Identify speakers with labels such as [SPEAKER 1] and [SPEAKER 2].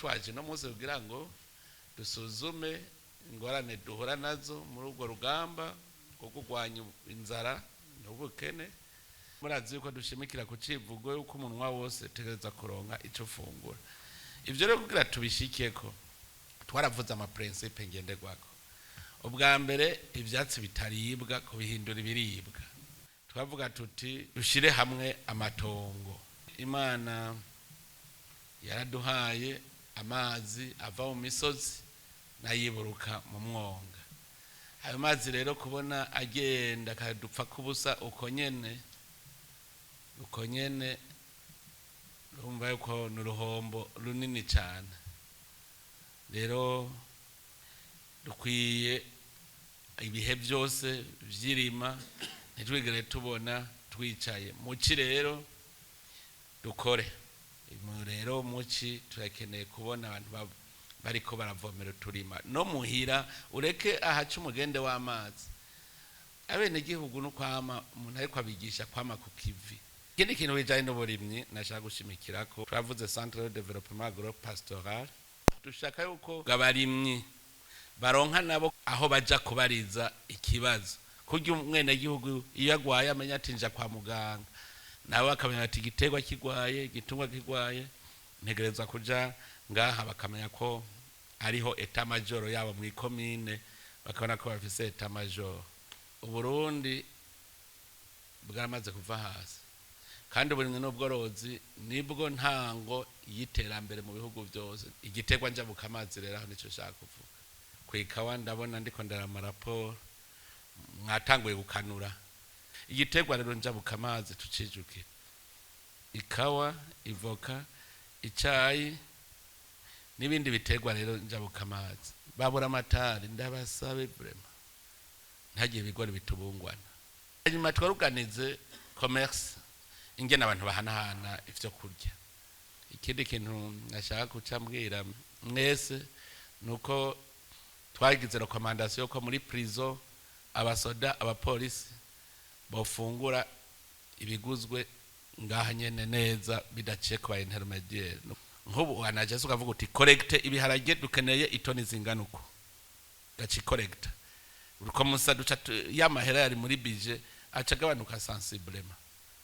[SPEAKER 1] Twaje no munsi kugira ngo dusuzume ingorane duhura nazo muri urwo rugamba rwo kurwanya inzara n'ubukene. Murazi yuko dushimikira ku civugo yuko umunwa wose utegereza kuronka ico ufungura. Ivyo rero kugira tubishikeko, twaravuze ama principes ngenderwako. Ubwa mbere, ivyatsi bitaribwa kubihindura ibiribwa. Twavuga tuti dushire hamwe amatongo. Imana yaraduhaye amazi ava mu misozi n'ayiburuka mu mwonga. Ayo mazi rero kubona agenda akadupfa kubusa uko nyene uko nyene, urumva yuko ni uruhombo runini cyane. Rero dukwiye ibihe byose vy'irima ntitwigere tubona twicaye muci. Rero dukore. Rero muci turakeneye kubona abantu bariko baravomera uturima no muhira, ureke ahaca umugende w'amazi. Abenegihugu no kwama umuntu ariko abigisha kwama ku kivi. Ikindi kintu bijanye n'uburimyi nashaka gushimikirako, twavuze Centre de Développement Agro Pastoral. Dushaka yuko abarimyi baronka nabo aho baja kubariza ikibazo, kurya umwenegihugu iyo agwaye amenya ati nja kwa muganga, nabo bakamenya ati igiterwa kigwaye, igitungwa kigwaye, ntegerezwa kuja ngaha. Bakamenya ko hariho état-major yabo mw'ikomine, bakabona ko bafise état-major. Uburundi bwaramaze kuva hasi, kandi uburimyi n'ubworozi nibwo ntango y'iterambere mu bihugu byose. Igiterwa njabuka amazi rero, aho nico nshaka kuvuga kwikawa. Ndabona ndiko ndarama raporo, mwatanguye gukanura igiterwa rero njabuka amazi, tucijukire ikawa, ivoka, icayi n'ibindi biterwa rero njabuka amazi. Babura amatari, ndabasabe vraiment, ntagire ibigori bitubungwana. Hanyuma twaruganize commerce, ingene abantu bahanahana ivyo kurya. Ikindi kintu nashaka guca mbwira mwese nuko twagize recommandation ko muri prison abasoda, abapolisi bofungura ibiguzwe ngaha nyene neza, bidaciye ku ba intermédiaire. Nk'ubu wanaje ukavuga uti collecte ibiharage, dukeneye itoni zingana uko, gaci collecte uko musa duca ya mahera yari muri budget aca agabanuka sensiblement.